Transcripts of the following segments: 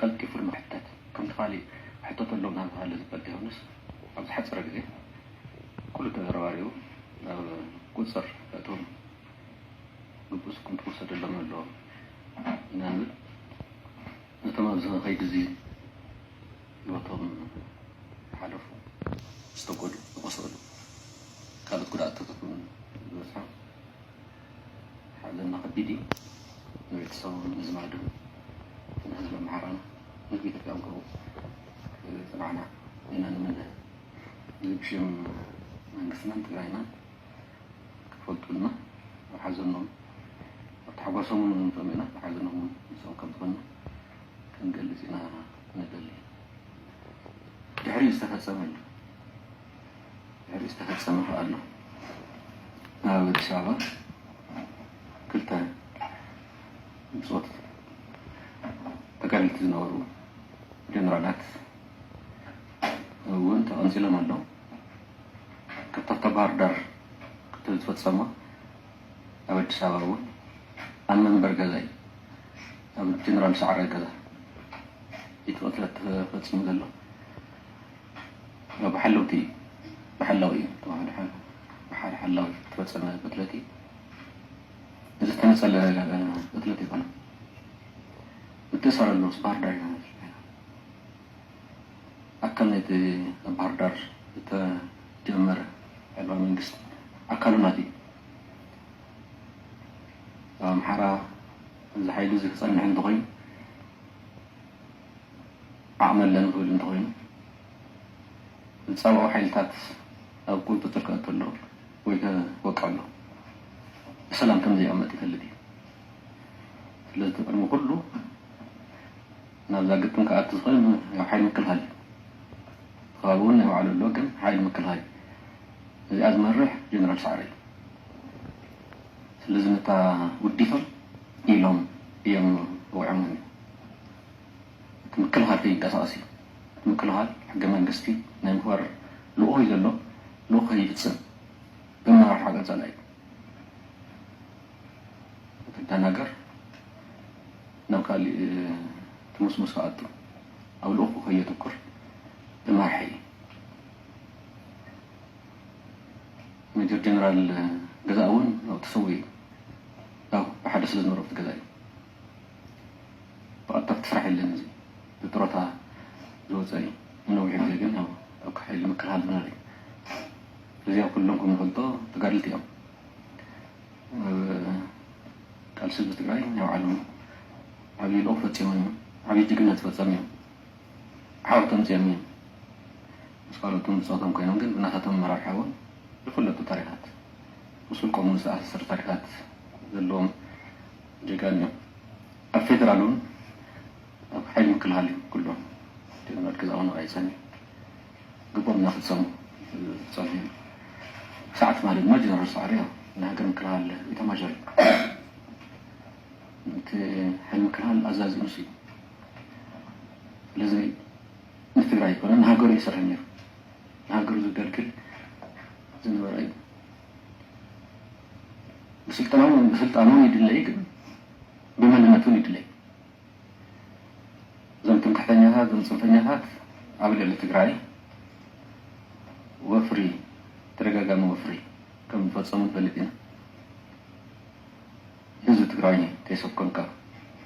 ቀልጢፉ ንምሕታት ከምቲ ካሊእ ሕቶ ተሎ እናተባሃለ ዝበል ዘይኮነስ፣ ኣብ ዝሓፀረ ግዜ ኩሉ ተረባሪቡ ናብ ቁፅር እቶም ግቡእ ስጉምቲ ክውሰደሎም ኣለዎም ኢና ንብል። ነቶም ኣብዚ ከይዲ እዚ ህይወቶም ዝሓለፉ፣ ዝተጎድኡ፣ ዝቆሰሉ፣ ካልኦት ጉድኣትታት እውን ዝበፅሖም ሓዘንና ከቢድ እዩ። ንቤተሰቦም፣ ንዝማዶም፣ ንህዝቢ ኣምሓራና፣ ንህዝቢ ኢትዮጵያ እውን ከምኡ ዝፅናዕና ኢና ንምነ። እዚ ብሽም መንግስትናን ትግራይናን ክፈልጡልና፣ ኣብ ሓዘኖም፣ ኣብ ታሕጓሶም እውን ንሶም ኢና፣ ኣብ ሓዘኖም እውን ንሶም ከም ዝኾንና ክንገልጽ ኢና ንደሊ። ድሕሪኡ ዝተፈጸመ ኣሎ። ድሕሪኡ ዝተፈጸመ ከኣ ኣሎ። ኣብ ኣዲስ ኣበባ ክልተ ብጾት ተጋደልቲ ዝነበሩ ጀነራላት እውን ተቐንጺሎም ኣለዉ። ካብታ ኣብታ ባህር ዳር ክትብል ዝፈጸሞ ኣብ ኣዲስ ኣበባ እውን ኣብ መንበር ገዛ እዩ። ኣብ ጀነራል ሰዓረ ገዛ እዩ እቲ ቅትለት ተፈጺሙ ዘሎ። ያው ብሓለውቲ፣ ብሓላዊ እዩ፣ ብሓደ ሓላዊ ዝተፈጸመ ቅትለት እዩ። እዚ ዝተነጸለ ቅትለት ኣይኮነን። ምትእሳር ኣለዎ፣ ባህር ዳር እዩ። ኣካል ናይቲ ኣብ ባህር ዳር ዝተጀመረ ዕልዋ መንግስቲ ኣካሉ ናት እዩ። ኣብ ኣምሓራ እዚ ሓይሊ እዚ ክጸንሕ እንተኾይኑ፣ ዓቕሚ ኣለኒ ክብል እንተኾይኑ፣ ዝጻብኦ ሓይልታት ኣብ ቁጽጽር ከእቱ ኣለዎ ወይ ከወቅዕ ኣለዎ። ብሰላም ከም ዘይቕመጥ ይፈልጥ እዩ። ስለዚ እቲ ቅድሚ ኩሉ ናብዛ ግጥም ክኣቱ ዝኽእል ያው ሓይሊ ምክልኻል እዩ። ከባቢ እውን ናይ ባዕሉ ኣሎ፣ ግን ሓይሊ ምክልኻል እዩ። እዚኣ ዝመርሕ ጀነራል ሰዓረ እዩ። ስለዚ ነታ ውዲቶም ኢሎም እዮም ወቂዖም። እቲ ምክልኻል ከይንቀሳቐስ እዩ። እቲ ምክልኻል ሕገ መንግስቲ ናይ ምኽባር ልኡኹ እዩ ዘሎ፣ ልኡኹ ከይፍጽም ብመራርሒ ቀጸላ እዩ። እቲ ደናገር ናብ ካሊእ ትሙስሙስ ክኣቱ፣ ኣብ ልኡኹ ከየተኩር ብመራሒ እዩ። ሜጀር ጀነራል ገዛእ እውን ኣብኡ ተሰዊኡ እዩ። ያው ብሓደ ስለ ዝነበረ ኣብቲ ገዛ እዩ። ብቐጥታ ኣብቲ ስራሕ የለን፣ እዚ ብጥሮታ ዝወፀ እዩ። ንነዊሕ ግዜ ግን ያው ኣብ ሓይሊ ምክልኻል ዝነበረ እዩ። እዚኣ ኩሎም ከም ንፈልጦ ተጋደልቲ እዮም። ኣብ ቃልሲ ህዝቢ ትግራይ ናይ ባዕሎም ዓብዪ ልኡኽ ፈፂሞም እዮም። ዓብዪ ጅግነት ዝፈፀሙ እዮም። ዓወት ኣምፂኦም እዮም። ምስ ካልኦቶም ብፆቶም ኮይኖም ግን ብናታቶም ኣመራርሓ እውን ዝፍለጡ ታሪኻት፣ ምስ ውልቆም እውን ዝተኣሳሰሩ ታሪኻት ዘለዎም ጀጋኑ እዮም። ኣብ ፌደራል እውን ኣብ ሓይሊ ምክልኻል እዮም ኩሎም። ጀነራል ገዛእውን ኣብኣ ይፀንሕ። ግቦም እናፈፀሙ ዝፀንሑ እዮም። ክሳዕ ትማሊ ድማ ጀነራል ሰዓረ ያው ናይ ሃገር ምክልኻል ኢታማዦር እዩ። እቲ ሓይሊ ምክልኻል ኣዛዚ ንሱ እዩ። ስለዚ ንትግራይ ኣይኮነን፣ ንሃገሩ እዩ ዝሰርሕ ነይሩ። ንሃገሩ ዘገልግል ዝነበረ እዩ። ብስልጣኑ እውን፣ ብስልጣኑ እውን ይድለ እዩ፣ ግን ብመንነቱ እውን ይድለ እዩ። እዞም ትምክሕተኛታት፣ እዞም ፅንፈኛታት ኣብ ልዕሊ ትግራይ ወፍሪ፣ ተደጋጋሚ ወፍሪ ከም ዝፈፀሙ ንፈልጥ ኢና። ህዝቢ ትግራይ ተይሰኮንካ፣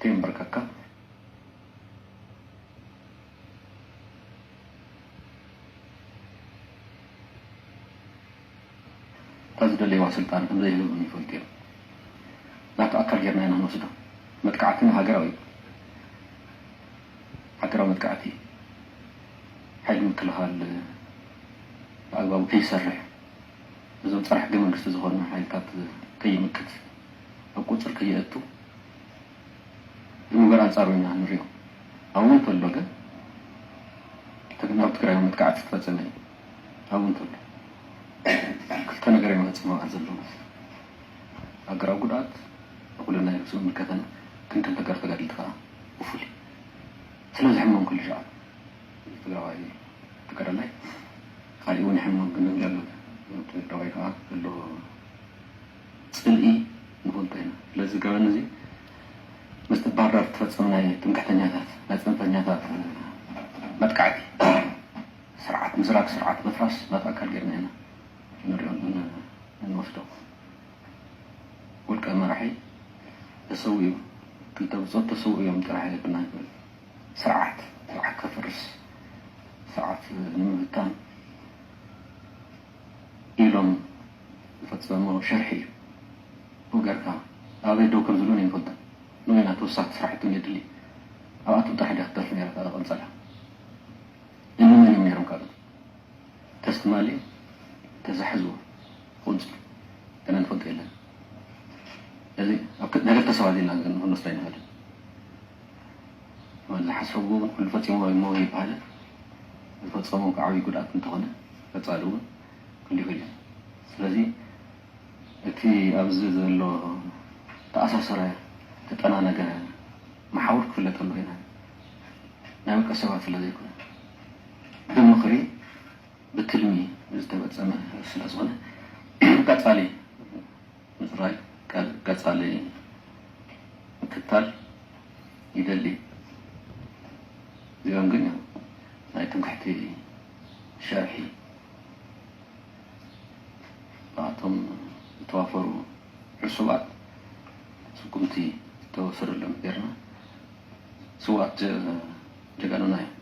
ተይንበርከካ፣ እታ ዝደለይዋ ስልጣን ከም ዘይህብም ይፈልጡ እዮም። ናቱ ኣካል ጌርና ኢና ንወስዶ። መጥቃዕትና ሃገራዊ እዩ። ሃገራዊ መጥቃዕቲ እዩ። ሓይሊ ምክልኻል ብኣግባቡ ከይሰርሕ፣ እዞም ጸረ ሕገ መንግስቲ ዝኾኑ ሓይልታት ከይምክት፣ ኣብ ቁጽር ከየእቱ ዝምበር ኣንጻሩ ኢና ንሪኦ። ኣብኡ እንተሎ ግን፣ እቲ ናብ ትግራይ መጥቃዕቲ ዝተፈጸመ እዩ። ኣብኡ እንተሎ፣ ክልተ ነገር እዮም ፈጺሞም ኣብዚ ዘለዉ። ሃገራዊ ጉድኣት፣ ንኹልና እዩ ዝምልከተና፣ ክንክን ተጋሩ ተጋደልቲ ከኣ ብፍሉይ። ስለ ዝሕመም ኩሉ ሸዓ ትግራዋይ ተጋዳላይ፣ ካሊእ እውን ይሕመም፣ ግን ዘሎ ትግራዋይ ከኣ ዘሎ ጽልኢ ንፈልጦ ኢና። ስለዚ ገበን እዚ ምስቲ ባህር ዳር እተፈጸመ ናይ ትምክሕተኛታት፣ ናይ ጽንፈኛታት መጥቃዕቲ፣ ስርዓት ምስራግ፣ ስርዓት ምፍራስ ናቱ ኣካል ጌርና ኢና ንሪኦን ን-፣ እንወስዶ። ውልቀ መራሒ ተሰዊኡ፣ ክልተ ብጾት ተሰዊኡ እዮም ጥራሕ የብልና ንብል። ስርዓት፣ ስርዓት ከፍርስ፣ ስርዓት ንምብታን ኢሎም ዝፈጸሞ ሸርሒ እዩ። ብኡ ጌርካ ኣበይ ደው ከም ዝብሉን ኣይንፈልጦን። ንኡ ኢና ተወሳኽቲ ስራሕቲ እውን የድሊ። ኣብኣቶም ጥራሕ ድያ ክትደርፍ ነይራ እታ ቀንጸላ። እንመን እዮም ነይሮም ካልኦት? ተስትማሊ ተዛሕዝዎ ቁንጽል ገና ንፈልጦ የለን። ስለዚ ኣብ ክ-፣ ናይ ክልተ ሰባት ኢልና ግን ክንወስዶ ኣይንኽእልን። ዝሓሰብዎ እውን ኩሉ ፈጺሞ እሞ ይበሃል። ዝፈጸሞ ከዓ ዓብዪ ጉድኣት እንተኾነ ቀጻሊ እውን ክህሉ ይኽእል እዩ። ስለዚ እቲ ኣብዚ ዘሎ ተኣሳሰረ፣ ተጠናነገ መሓውር ክፍለጠሉ ኢና። ናይ ውልቀ ሰባት ስለ ዘይኮነ፣ ብምኽሪ፣ ብትልሚ ዝተፈጸመ ስለ ዝኾነ፣ ቀጻሊ ምጽራይ፣ ቀ-፣ ቀጻሊ ምክታል ይደሊ። እዚኦም ግን ናይ ትምክሕቲ ሸርሒ ብኣቶም ዝተዋፈሩ ዕሱባት ስጉምቲ ተወሰደሎም ጌርና። ስውኣት ጀ-፣ ጀጋኑና እዮም።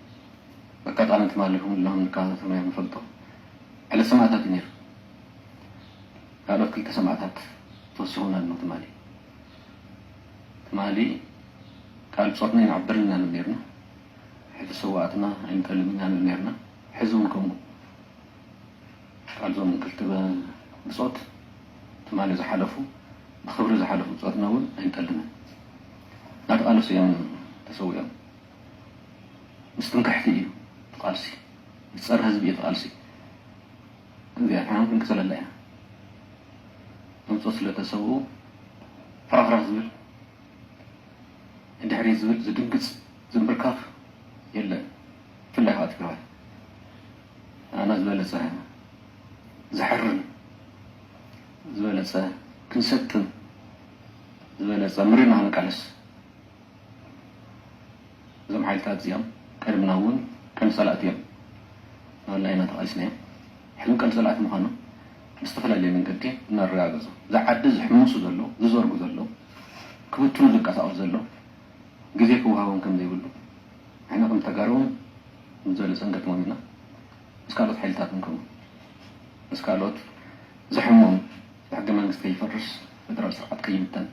በቃ ጣልያን ትማሊ ከም ኢልና ክንከታተሎ እዮም ንፈልጦ። ዕለት ሰማእታት እዩ ነይሩ። ካልኦት ክልተ ሰማእታት ተወሲኹና ኣሎ ትማሊ። ትማሊ ቃል ብጾትና ኣይንዓብርን ኢና ንብል ነይርና። ሕዚ ስውኣትና ኣይንጠልምን ኢና ንብል ነይርና። ሕዚ እውን ከምኡ። ቃል እዞም ክልተ ብጾት ትማሊ ዝሓለፉ፣ ብኽብሪ ዝሓለፉ ብጾትና እውን ኣይንጠልምን። እናተቓለሱ እዮም ተሰዊኦም። ምስ ትምክሕቲ እዩ እቲ ቃልሲ፣ ምስ ጸረ ህዝቢ እዩ እቲ ቃልሲ። እዚኣ ንሕና ክንቅጽለላ ኢና። እዞም ብጾት ስለ ተሰውኡ ፍራፍራፍ ዝብል፣ ንድሕሪት ዝብል ዝድንግጽ ዝንብርካኽ የለን። ብፍላይ ከዓ ትግራዋይ ኣና ዝበለጸ ዘሕርን፣ ዝበለጸ ክንሰጥም፣ ዝበለጸ ምሪርና ክንቃለስ። እዞም ሓይልታት እዚኦም ቀድምና እውን ቀንዲ ጸላእቲ እዮም እናበልና ኢና ተቓሊስናዮም። ሕዚ እውን ቀንዲ ጸላእቲ ምዃኖም ብዝተፈላለየ መንገዲ እናረጋገጹ፣ እዚ ዓዲ ዝሕምሱ ዘለዉ፣ ዝዘርጉ ዘለዉ፣ ክብትኑ ዝንቀሳቐሱ ዘለዉ፣ ግዜ ክወሃቦም ከም ዘይብሉ ንሕና ከም ተጋሩ እውን ብዝበለጸ ንገጥሞም ኢና። ምስ ካልኦት ሓይልታት እውን ከምኡ፣ ምስ ካልኦት ዘሕሞም፣ ሕገ መንግስቲ ከይፈርስ፣ ፌደራል ስርዓት ከይብተን፣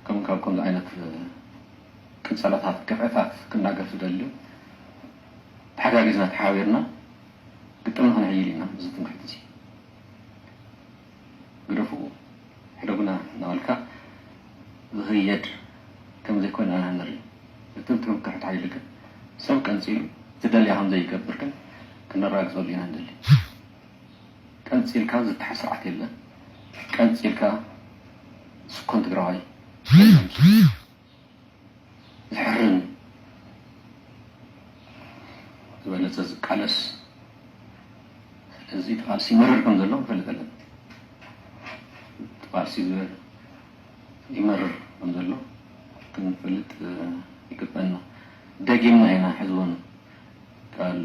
ከም ካብ ከምዚ ዓይነት ቅንጸላታት፣ ግፍዕታት ክናገፍ ዝደሊ ተሓጋጊዝና ተሓባቢርና ግጥምና ክነሕይል ኢና። እዚ ትምክሕቲ እዚ ግደፉ፣ ሕደጉና እናበልካ ዝኽየድ ከም ዘይኮነ ኢና ንርኢ። እቲ ትምክሕቲ ሓይሊ ግን ሰብ ቀንጺሉ ዝደልያ ከም ዘይገብር ግን ክነረጋግጸሉ ኢና ንደሊ። ቀንጺልካ ዝተሓዝ ስርዓት የለን። ቀንጺልካ ስኮን ትግራዋይ የለን። ዝሕርን ዝበለጸ ዝቃለስ። ስለዚ እቲ ቃልሲ ይመርር ከም ዘሎ ክንፈልጥ ኣለና። እቲ ቃልሲ ዝብል ይመርር ከም ዘሎ ክንፈልጥ ይግበና። ደጊምና ኢና ሕዚ እውን ቃል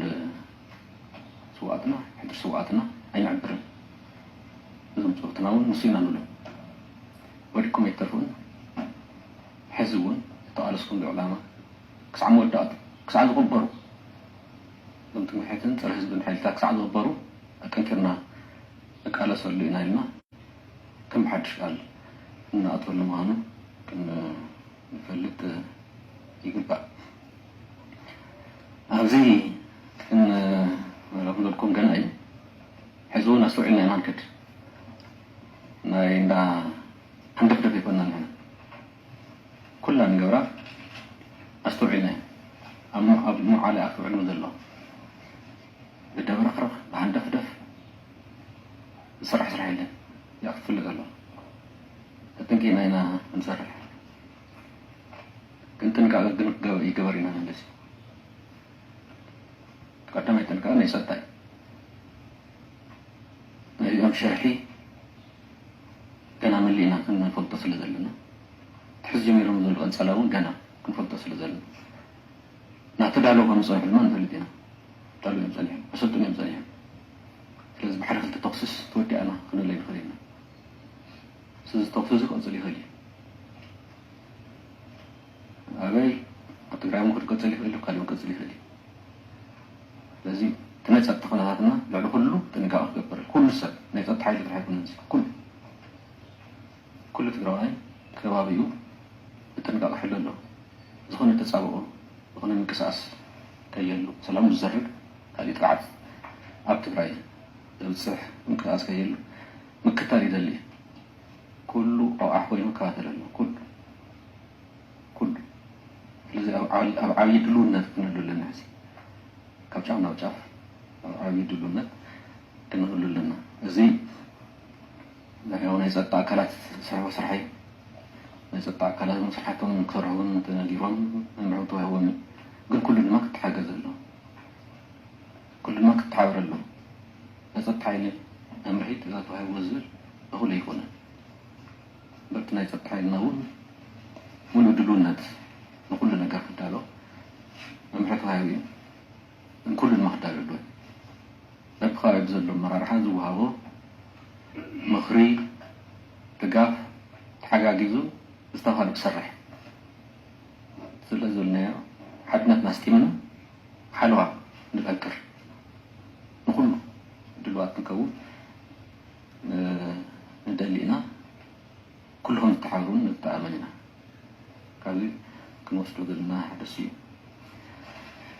ስውኣትና፣ ሕድሪ ስውኣትና ኣይንዕብርን። እዞም ጸወትና እውን ንሱ ኢና ንብሎም። ወዲቅኩም ኣይትተርፉን። ሕዚ እውን እተቓለስኩምሉ ዕላማ ክሳዕ መወዳእቱ፣ ክሳዕ ዝቕበሩ፣ እዞም ትምክሕትን ጸረ ህዝብን ሓይልታት ክሳዕ ዝቕበሩ ኣጠንኪርና ንቃለሰሉ ኢና ኢልና ከም ብሓድሽ ቃል እንኣትወሉ ምዃኑ ክንፈልጥ ይግባእ። ኣብዚ ክን-፣ ክንብለኩም ገና እዩ። ሕዚ እውን ኣስተውዒልና ኢና ንከድ። ናይ እንዳ ሃንደፍደፍ ኣይኮንናን ንሕና። ኩላ ንገብራ ኣስተውዒልና ኢና። ኣብ ሞ-፣ ኣብ ሞዓለ ኣስተውዕሉ ዘሎ። ብደብረኽረኽ፣ ብሃንደፍደፍ ዝስራሕ ስራሕ የለን። እዚኣ ክትፍለጥ ኣለዋ። ተጠንቂቕና ኢና እንሰርሕ። ግን ጥንቃቐ ግን ክገበ-፣ ይገበር ኢና ንብለሲ። ቀዳማይ ጥንቃቐ ናይ ጸጥታ እዩ። ናይ እዚኦም ሸርሒ ገና መሊእና ክንፈልጦ ስለ ዘለና፣ እቲ ሕዚ ጀሚሮም ዘሎ ቀንጸላ እውን ገና ክንፈልጦ ስለ ዘሎ ናተዳለዉ ከም ዝጸንሑ ድማ ንፈልጥ ኢና። ዳሎ እዮም ጸኒሖም፣ ኣሰልጥኑ እዮም ጸኒሖም። ስለዚ ብሓደ ክልተ ተኩስስ ተወዲኣና ክንብል ኣይንኽእል ኢና። ስለዚ ተኩስ እዚ ክቕጽል ይኽእል እዩ። ኣበይ ኣብ ትግራይ እውን ክቅጽል ይኽእል እዩ፣ ካልእ እውን ክቅጽል ይኽእል እዩ። ስለዚ እቲ ናይ ጸጥታ ኩነታትና ልዕሊ ኩሉ ጥንቃቐ ክገብር ኩሉ ሰብ ናይ ጸጥታ ሓይሊ ጥራሕ ኣይኮነን፣ ኩሉ ኩሉ ትግራዋይ ከባቢኡ ብጥንቃቐ ክሕሎ ኣለዎ። ዝኾነ ተጻብኦ፣ ዝኾነ ምንቅስቃስ ከየሉ፣ ሰላም ዝዘርግ ካልእ ጥቕዓት ኣብ ትግራይ ዘብጽሕ ምንቅስቃስ ከየሉ ምክታል ይደሊ። ኩሉ ኣውዓሕ ኮይኑ ክከታተል ኣለዎ። ኩሉ ኩሉ ስለዚ ኣብ ዓብዪ ድልውነት ክንህሉ ኣለና። ሕዚ ካብ ጫፍ ናብ ጫፍ ኣብ ዓብዪ ድልውነት ክንህሉ ኣለና። እዚ ናይ ጸጥታ ኣካላት ዝሰርሕዎ ስራሕ እዩ። ናይ ጸጥታ ኣካላት እውን ስራሕቶም ክሰርሑ እውን ተነጊሮም መምርሒ ተዋሂቦም እዩ። ግን ኩሉ ድማ ክተሓገዝ ኣለዎ። ኩሉ ድማ ክተሓባበር ኣለዎ። ናይ ጸጥታ ሓይሊ መምርሒ ትእዛዝ ተዋሂብዎ ዝብል እኹል ኣይኮነን። በቲ ናይ ጸጥታ ሓይልና እውን ሙሉእ ድልውነት ንኩሉ ነገር ክዳሎ መምርሒ ተዋሂቡ እዩ። ንኩሉ ድማ ክዳሎ ኣለዎ። በብከባቢ ብዘሎ ኣመራርሓ ዝወሃቦ ምኽሪ፣ ድጋፍ ተሓጋጊዙ ዝተባህሉ ክሰርሕ ስለ ዝበልናዮ ሓድነትና ኣስጢምና ሓለዋ ንጠንክር ንኩሉ ድልዋት ክንከውን ንደሊ ኢና። ኩልኹም ትተሓባበሩን ንተኣመን ኢና። ካብዚ ክንወስዶ ዘለና ሓደ እሱ እዩ።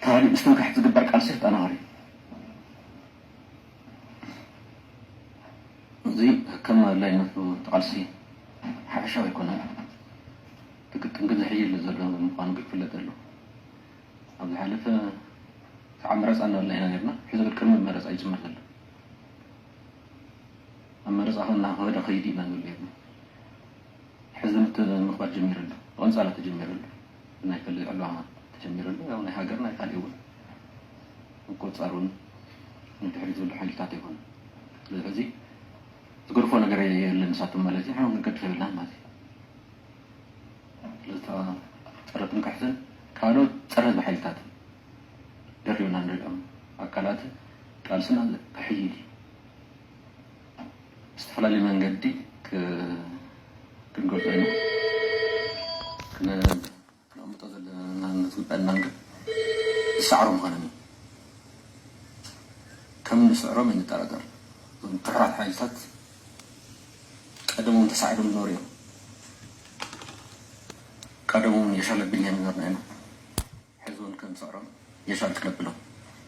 ተባሂሉ ምስትምካሕ ዝግበር ቃልሲ ተጠናኸሪ። እዚ ከም ኣድላይነቱ እቲ ቃልሲ ሓፈሻዊ ኣይኮነን። እቲ ግጥም ግን ዝሕይል ዘሎ ምዃኑ ግን ክፍለጥ ኣለዎ። ኣብ ዝሓለፈ ሰዓብ መረፃ እናበልና ኢና ነርና። ሕዚ ግን ቅድሚ መረፃ ይጅመር ዘሎ። ኣብ መረፃ ከና ከወደ ከይዲ ኢና ንብል ነርና። ሕዚ ምት ምኽባር ጀሚሩ ኣሎ። ብቐንፃላ ተጀሚሩ ኣሎ። ብናይ ክልል ዕላማ ተጀሚሩ ኣሎ። ያው ናይ ሃገር ናይ ካልእ እውን ምቁፅፃር እውን ንድሕሪት ዝብሉ ሓይልታት ኣይኮኑን። ስለዚ ሕዚ ዝገድፎ ነገር የለን ንሳቶም ማለት እዩ። ንሕና ክንገድፍ የብልናን ማለት እዩ። ስለዚ ጸረ ትምክሕትን ካልኦት ጸረ ህዝቢ ሓይልታትን ደሪብና ንሪኦም ኣካላት ቃልስና ክሕይል እዩ። ብዝተፈላለየ መንገዲ ክ- ክንገልጾ ኢና። ክነ- ክነቕምጦ ዘለና ዝግበአና ግን ዝሰዕሮ ምዃኖም እዩ። ከም ንስዕሮም ኣይንጠራጠር። እዞም ትሑራት ሓይልታት ቀደሞም ተሳዒሮም ዝነበሩ እዮም። ቀደሞም የሻል ኣቢልና እዮም ዝነበርና ኢና። ሕዚ እውን ከም ንስዕሮም የሻል ክነብሎም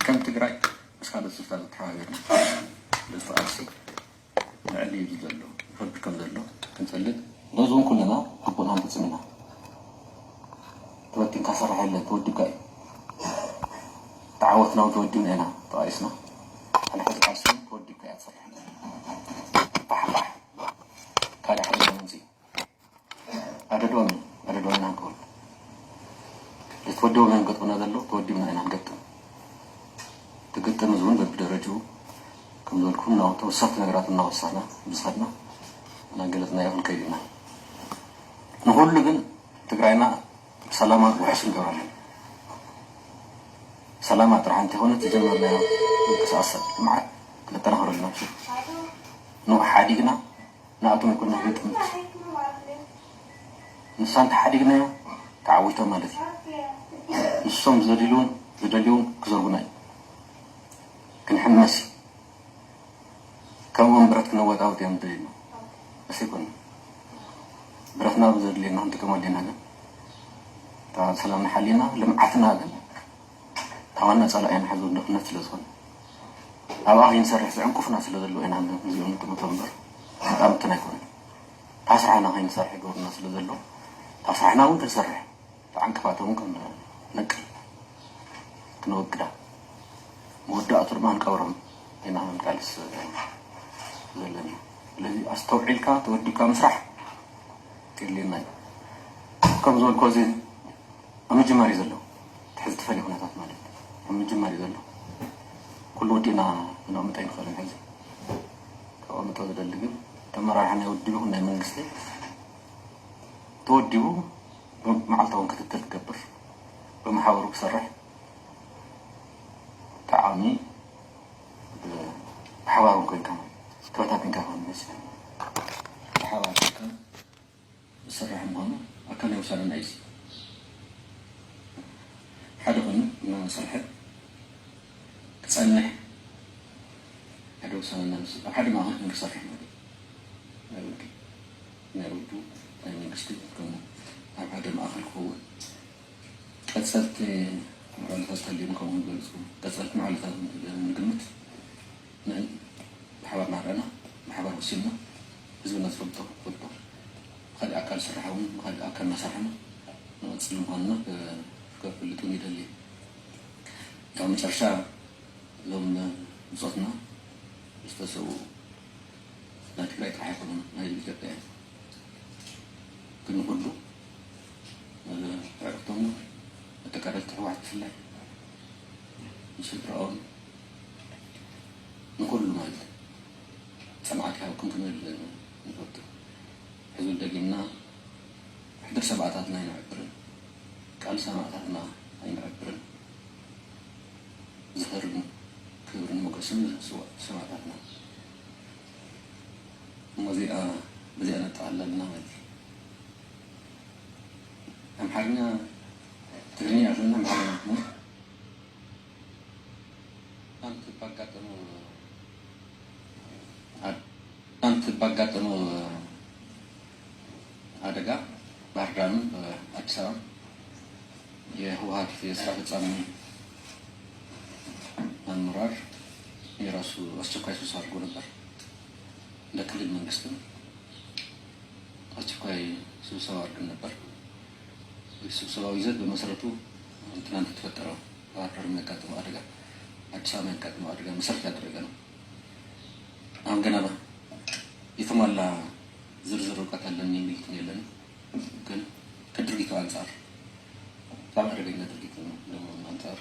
ከም ትግራይ ምስ ካልኦት ስፍታት ተሓባቢርና በዚ ቃልሲ ንዕሊ እዩ ዘሎ ይኸብድ ከም ዘሎ ክንጸልእ ነዚ እውን ኩልና ግቡእና ንፍጽም ኢና። ተበቲንካ ሰራሕ የለን ተወዲብካ እዩ። ተዓወትና እውን ተወዲብና ኢና ተቓሊስና። ኣነ ሕዚ ቃልሲ እውን ተወዲብካ እያ ትሰርሕ። ፋሕፋሕ ካልእ ሓደ ምምፂ ኣደዶም ኣደዶም ኢና ንከውን ዝተወደቡ መን ገጥምና ዘሎ ተወዲብና ኢና ንገጥም። ትግጥም እዚ እውን በብደረጅኡ ከም ዝበልኩም ናብ ተወሰኽቲ ነገራት እናወሳና ብዝኸድና እናገለፅና ይኹን ከይድ ኢና። ንኩሉ ግን ትግራይና ሰላማ ውሕስ ንገብራለን። ሰላማ ጥራሕ እንተይኮነ ዝጀመርናዮ ምንቅስቃስ ልምዓት ክነጠናኽረሉ ኢና። ንኡ ሓዲግና ንኣቶም ኣይኮና ክንጥምት ንሳ እንተሓዲግናዮ ተዓዊቶም ማለት እዩ። ንሶም ዝደልዩን ዝደልዩን ክዘርጉና እዩ። ክንሕመስ እዩ። ከምኦም ብረት ክነወጣውጥ እዮም ዝደልዩና። እስ ይኮን ብረትና ብዘድልየና ክንጥቀመሉ ኢና። ግን እታ ሰላምና ሓሊና ልምዓትና ግን እታ ዋና ጸላኢና ሕዚ ድኽነት ስለ ዝኾነ ኣብኣ ከይንሰርሕ ዝዕንቁፍና ስለ ዘለዉ ኢና እዚኦም ንጥምቶም እምበር መጣምትና ኣይኮነን። ታስራሕና ከይንሰርሕ ይገብሩና ስለ ዘለዉ ታስራሕና እውን ክንሰርሕ ተዓንቅፋቶም እውን ክንነቅል ክነወግዳ መወዳእቱ ድማ ንቀብሮም ኢና ክንቃልስ ዘለና። ስለዚ ኣስተውዒልካ ተወዲብካ ምስራሕ የድልየና እዩ። ከም ዝበልኮ እዚ ኣብ ምጅማር እዩ ዘሎ። እቲ ሕዚ ተፈለየ ኩነታት ማለት ኣብ ምጅማር እዩ ዘሎ። ኩሉ ወዲእና ክነቕምጦ ኣይንኽእልን። ሕዚ ከቐምጦ ዝደሊ ግን ተመራርሓ ናይ ውድብ ይኹን ናይ መንግስቲ ተወዲቡ መዓልታዊ ክትትል ክገብር፣ ብማሕበሩ ክሰርሕ፣ ጠቓሚ፣ ብሓባር እውን ኮይንካ ተበታቲንካ ይኸውን ይመስለኒ። ብሓባር ኮይንካ ዝስራሕ ምዃኑ ኣካል ናይ ውሳነ ናይ እዚ ሓደ ኮይኑ እናሰርሐ ክጸንሕ፣ ሓደ ውሳነ እናመሰለ ኣብ ሓደ ማእኸል ክንክሰርሕ ማለት እዩ። ናይ ውልቂ፣ ናይ ውልዱ፣ ናይ መንግስቲ ከምኡ ኣብ ሓደ ማእኸል ክኸውን ቀጸልቲ ምዕባለታት ተልዮም ከምኡ ንገልጹ። ቀጸልቲ ምዕባለታት ንግምት ንዕን ብሓባር ናረና ብሓባር ወሲንና ህዝብና ዝፈልጦ ክፈልጦ ብካሊእ ኣካል ዝስራሕ እውን ብካሊእ ኣካል እናሰርሐና ንቐጽል ምዃንና ከ- ከፍልጥ እውን ይደሊ። ካብ መጨረሻ እዞም ብጾትና ዝተሰዉ ናይ ትግራይ ጥራሕ ኣይኮኑን፣ ናይ ኢትዮጵያ እዮም። ግን ንኩሉ ኣዕሩኽቶም ተቃደልቲ ህወሓት ብፍላይ ንስድራኦም ንኩሉ ማለት ጽንዓት ይሃብኩም ክንብል ንፈቱ። ሕዚ ደጊምና ሕድር ሰማእታትና ኣይነዕብርን፣ ቃል ሰማእታትና ኣይነዕብርን። ዝኽርን ክብርን ሞገስን ንስውኣት ሰማእታትና። እሞ እዚኣ በዚኣ ነጠቓልላ ኣለና ማለት እዩ። ኣምሓርኛ ትግርኛ ኣለና ኣምሓርኛ እሞ ኣንቲ ባጋጠሙ ኣንቲ ባጋጠሙ ኣደጋ ባህር ዳርም ኣዲስ አበባ የህወሓት የስራ ፈጻሚ አመራር የራሱ አስቸኳይ ስብሰባ አድርጎ ነበር። እንደ ክልል መንግስትም አስቸኳይ ስብሰባ አድርገን ነበር። የስብሰባው ይዘት በመሰረቱ ትናንት የተፈጠረው ባህር ዳር የሚያጋጥመው አደጋ አዲስ አበባ የሚያጋጥመው አደጋ መሰረት ያደረገ ነው። አሁን ገና የተሟላ ዝርዝር እውቀት አለን የሚል እንትን የለንም። ግን ከድርጊቱ አንጻር በጣም አደገኛ ድርጊት ነው። ለመሆኑ አንጻር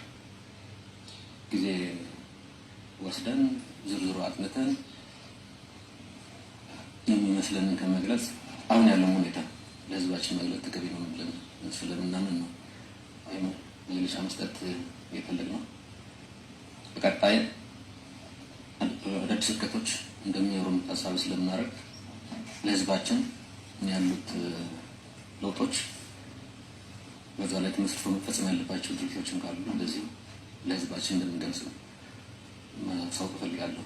ጊዜ ወስደን ዝርዝሩ አጥንተን የሚመስለንን ከመግለጽ አሁን ያለውን ሁኔታ ለህዝባችን መግለጽ ተገቢ ነው ብለን ስለምናምን ነው ይህን መግለጫ መስጠት የፈለግነው። በቀጣይ አዳዲስ እድገቶች እንደሚኖሩም ታሳቢ ስለምናደርግ ለህዝባችን ያሉት ለውጦች በዛ ላይ ተመስርቶ መፈጸም ያለባቸው ድርጊቶችም ካሉ እንደዚሁ ለህዝባችን እንደምንገልጽ ማሳወቅ እፈልጋለሁ።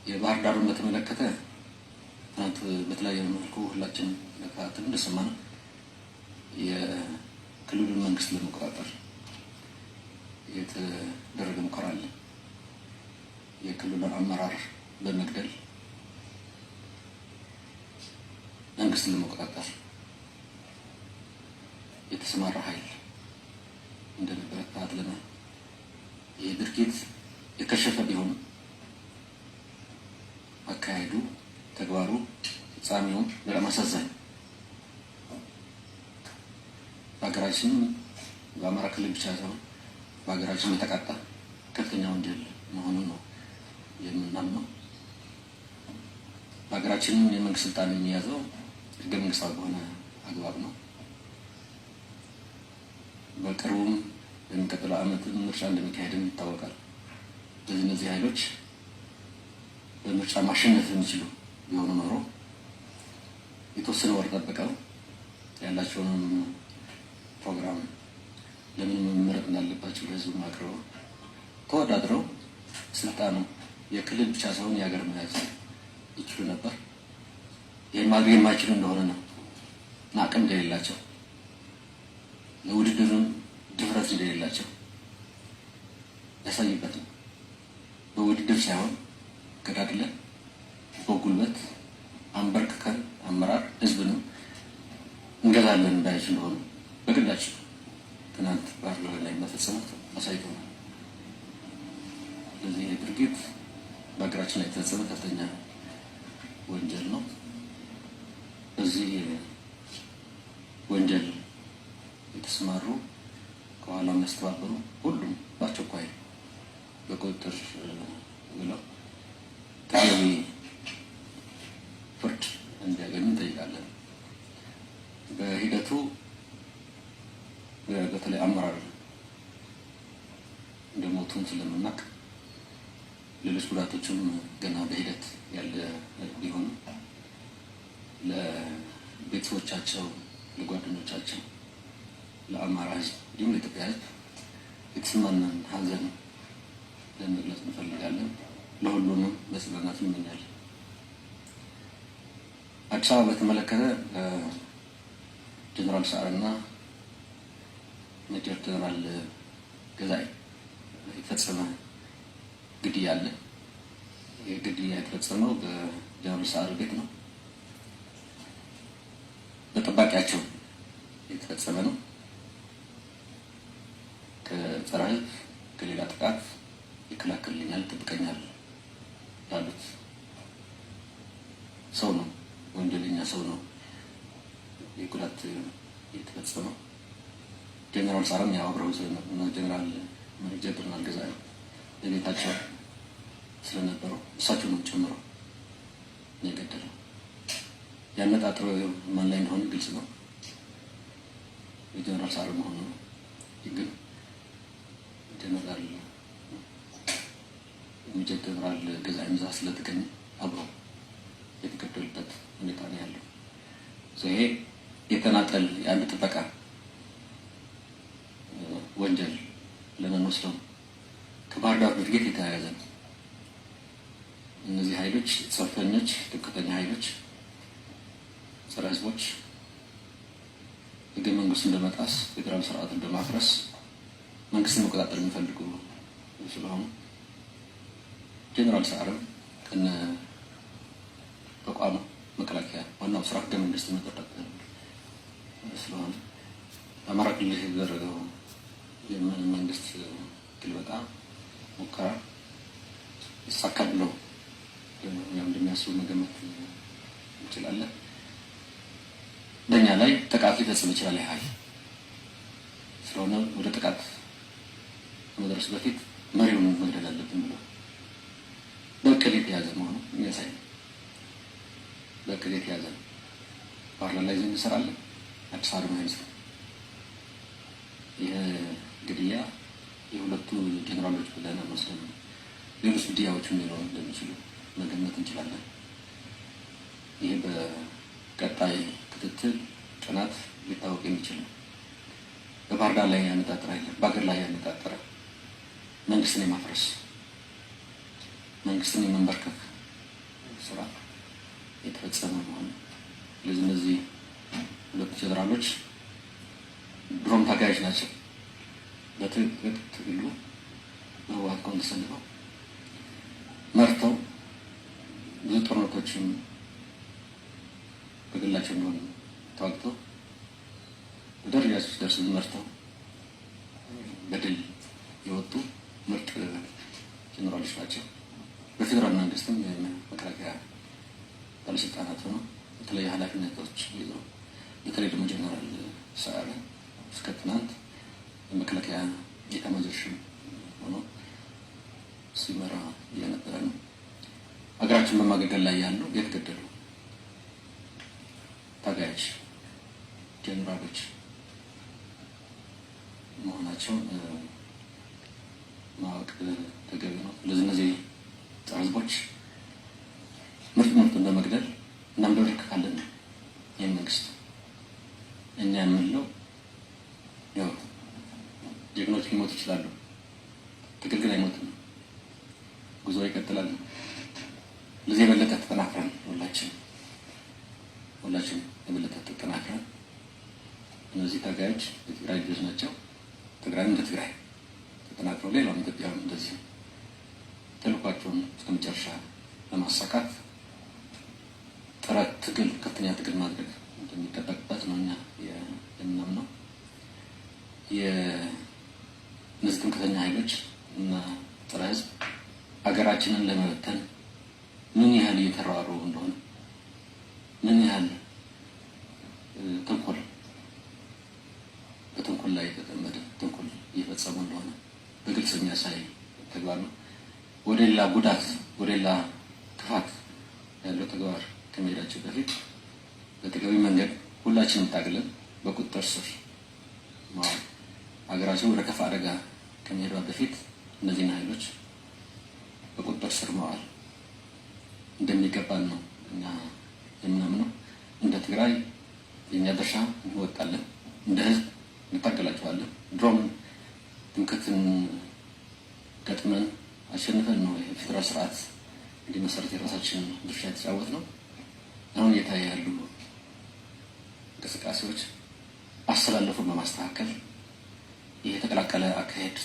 የባህር ዳሩን በተመለከተ ትናንት በተለያየ መልኩ ሁላችን እንደተከታተልን እንደሰማነው የክልሉን መንግስት ለመቆጣጠር የተደረገ ሙከራ አለ። የክልሉን አመራር በመግደል መንግስትን ለመቆጣጠር የተሰማራ ኃይል እንደነበረ ተከታትለናል። ይህ ድርጊት የከሸፈ ቢሆንም አካሄዱ፣ ተግባሩ፣ ፍጻሜውም በጣም አሳዛኝ። በሀገራችን በአማራ ክልል ብቻ ሳይሆን በሀገራችን የተቃጣ ከፍተኛ ወንጀል መሆኑን ነው የምናምነው። በሀገራችንም የመንግስት ስልጣን የሚያዘው ህገ መንግስታዊ በሆነ አግባብ ነው። በቅርቡም በሚቀጥለው ዓመትም ምርጫ እንደሚካሄድም ይታወቃል። ስለዚህ እነዚህ ኃይሎች በምርጫ ማሸነፍ የሚችሉ ቢሆኑ ኖሮ የተወሰነ ወር ጠብቀው ያላቸውንም ፕሮግራም ለምን መመረጥ እንዳለባቸው ለህዝቡ አቅርበው ተወዳድረው ስልጣኑ የክልል ብቻ ሳይሆን የሀገር መያዝ ይችሉ ነበር። ይህን ማድረግ የማይችሉ እንደሆነ ነው እና አቅም እንደሌላቸው ለውድድርም ድፍረት እንደሌላቸው ያሳዩበት ነው። በውድድር ሳይሆን ገዳድለን በጉልበት አንበርክከን አመራር ህዝብንም እንገዛለን እንዳይች እንደሆኑ በግላቸው ትናንት ባህር ዳር ላይ መፈጸሙት አሳይቶናል። ስለዚህ ይህ ድርጊት በሀገራችን ላይ የተፈጸመ ከፍተኛ ወንጀል ነው። በዚህ ወንጀል የተሰማሩ ከኋላ የሚያስተባበሩ ሁሉም በአስቸኳይ በቁጥጥር ውለው ተገቢ ፍርድ እንዲያገኙ እንጠይቃለን። በሂደቱ በተለይ አመራር እንደሞቱም ስለምናውቅ ሌሎች ጉዳቶችም ገና በሂደት ያለ ቢሆንም ለቤተሰቦቻቸው፣ ለጓደኞቻቸው፣ ለአማራ ህዝብ እንዲሁም ለኢትዮጵያ ህዝብ የተሰማንን ሀዘን ለመግለጽ እንፈልጋለን። ለሁሉንም መጽናናት እንመኛለን። አዲስ አበባ በተመለከተ ጀነራል ሰዓረና ሜጀር ጀነራል ገዛኢ የተፈጸመ ግድያ አለ። ይህ ግድያ የተፈጸመው በጀነራል ሰዓረ ቤት ነው። በጠባቂያቸው የተፈጸመ ነው። ከጸረ ህዝብ ከሌላ ጥቃት ይከላከልልኛል፣ ይጠብቀኛል ላሉት ሰው ነው፣ ወንጀለኛ ሰው ነው ይህ ጉዳት የተፈጸመው። ጀነራል ሰዓረም ያው አብረው ስለነበሩ እና ጀነራል ሜጀር ጀነራል ገዛኢ በቤታቸው ስለነበሩ እሳቸው ነው ጨምሮ ነው የገደለው። ያነጣጠረው ማን ላይ እንደሆነ ግልጽ ነው፣ የጀነራል ሰዓረ መሆኑ ነው። ግን ጀነራል ሜጀር ጀነራል ገዛኢ እዛ ስለተገኘ አብሮ የተገደሉበት ሁኔታ ነው ያለው። ይሄ የተናጠል የአንድ ጥበቃ ወንጀል ለመንወስደው ከባህር ዳር ድርጊት የተያያዘ ነው። እነዚህ ኃይሎች፣ ጽንፈኞች፣ ትምክህተኛ ኃይሎች፣ ጸረ ህዝቦች፣ ህገ መንግስቱን በመጣስ ፌዴራል ስርዓትን በማፍረስ መንግስትን መቆጣጠር የሚፈልጉ ስለሆኑ ጀነራል ሰዓረም ከነ ተቋሙ መከላከያ ዋናው ስራ ህገ መንግስትን መጠበቅ ስለሆነ በአማራ ክልል የተደረገው የመንግስት ግልበጣ ሙከራ ይሳካል ብለው ያው እንደሚያስቡ መገመት እንችላለን። በእኛ ላይ ጥቃት ሊፈጽም ይችላል ይህ ኃይል። ስለሆነ ወደ ጥቃት ከመድረሱ በፊት መሪውን መግደል አለብን ብለው በእቅድ የተያዘ መሆኑ የሚያሳይ ነው። በእቅድ የተያዘ ነው። ባህር ዳር ላይ እንሰራለን፣ አዲስ አበባ ላይ እንሰራለን። ይህ ግድያ የሁለቱ ጀነራሎች ብለን አንወስድም። ሌሎች ግድያዎችም ሊኖሩ እንደሚችሉ መገመት እንችላለን። ይህ በቀጣይ ክትትል ጥናት ሊታወቅ የሚችል ነው። በባህር ዳር ላይ ያነጣጠረ አይደለም፣ በሀገር ላይ ያነጣጠረ መንግስትን የማፍረስ መንግስትን የመንበርከክ ስራ የተፈጸመ መሆኑ። ስለዚህ እነዚህ ሁለቱ ጀነራሎች ድሮም ታጋዮች ናቸው። በትጥቅ ትግሉ በህወሓት ጎን ተሰልፈው መርተው ብዙ ጦርነቶችን በግላቸው ቢሆን ተዋግተው በደረጃ ሲደርስ መርተው በድል የወጡ ምርጥ ጀነራሎች ናቸው። በፌዴራል መንግስትም የመከላከያ ባለስልጣናት ሆነው የተለያዩ ኃላፊነቶች ይዘው በተለይ ደግሞ ጀነራል ሰዓረ እስከ ትናንት የመከላከያ ኤታማዦር ሹም ሆኖ ሲመራ የነበረ ነው። ሀገራችን በማገልገል ላይ ያሉ የተገደሉ ታጋዮች ጀነራሎች መሆናቸውን ማወቅ ተገቢ ነው። ስለዚህ እነዚህ ጸረ ህዝቦች ምርጥ ምርጡን በመግደል እናንበረክካለን ይህን መንግስት። እኛ የምንለው ያው ጀግኖች ሊሞቱ ይችላሉ፣ ትግል ግን አይሞትም። ጉዞ ይቀጥላል። ለዚህ የበለጠ ተጠናክረን ሁላችን ሁላችን የበለጠ ተጠናክረን እነዚህ ታጋዮች የትግራይ ልጆች ናቸው። ትግራይም እንደ ትግራይ ተጠናክረው ሌላውም ኢትዮጵያም እንደዚህ ተልኳቸውን እስከ መጨረሻ ለማሳካት ጥረት፣ ትግል፣ ከፍተኛ ትግል ማድረግ እንደሚጠበቅበት ነው እኛ የምናምነው። የእነዚህ ትምክህተኛ ኃይሎች እና ጸረ ህዝብ ሀገራችንን ለመበተን ምን ያህል እየተረባረቡ እንደሆነ፣ ምን ያህል ተንኮል በተንኮል ላይ የተጠመደ ተንኮል እየፈጸሙ እንደሆነ በግልጽ የሚያሳይ ተግባር ነው። ወደ ሌላ ጉዳት፣ ወደ ሌላ ክፋት ያለው ተግባር ከመሄዳቸው በፊት በተገቢ መንገድ ሁላችንም ታግለን በቁጥጥር ስር ማዋል ሀገራችን ወደ ከፋ አደጋ ከመሄዷ በፊት እነዚህን ኃይሎች በቁጥጥር ስር ማዋል እንደሚገባን ነው እኛ የምናምነው። እንደ ትግራይ የኛ ድርሻ እንወጣለን፣ እንደ ህዝብ እንታገላቸዋለን። ድሮም ትምክህትን ገጥመን አሸንፈን ነው የፌዴራል ስርዓት እንዲመሰረት የራሳችን ድርሻ የተጫወትነው። አሁን እየታየ ያሉ እንቅስቃሴዎች አሰላለፉን በማስተካከል ይሄ የተቀላቀለ አካሄድ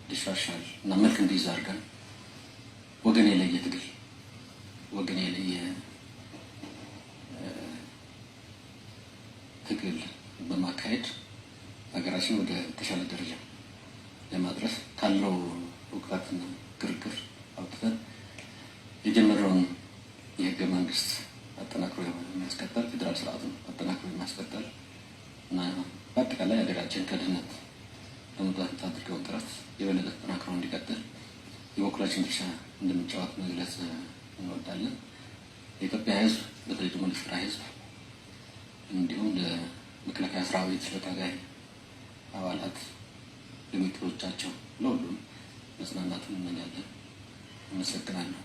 እንዲሻሻል እና መልክ እንዲይዝ አድርገን ወገን የለየ ትግል ወገን የለየ ትግል በማካሄድ ሀገራችን ወደ ተሻለ ደረጃ ለማድረስ ካለው ሁከትና ግርግር አውጥተን የጀመረውን የህገ መንግስት አጠናክሮ የማስቀጠል፣ ፌዴራል ስርዓቱን አጠናክሮ የማስቀጠል እና በአጠቃላይ ሀገራችን ከድህነት ለመውጣት የምታደርገውን ጥረት የበለጠ ተጠናክሮ እንዲቀጥል የበኩላችን ድርሻ እንደምንጫወት መግለጽ እንወዳለን። የኢትዮጵያ ህዝብ፣ በተለይ ደግሞ ለትግራይ ህዝብ እንዲሁም ለመከላከያ ሰራዊት፣ ለታጋይ አባላት፣ ለቤተሰቦቻቸው፣ ለሁሉም መጽናናትን እንመኛለን። አመሰግናለሁ።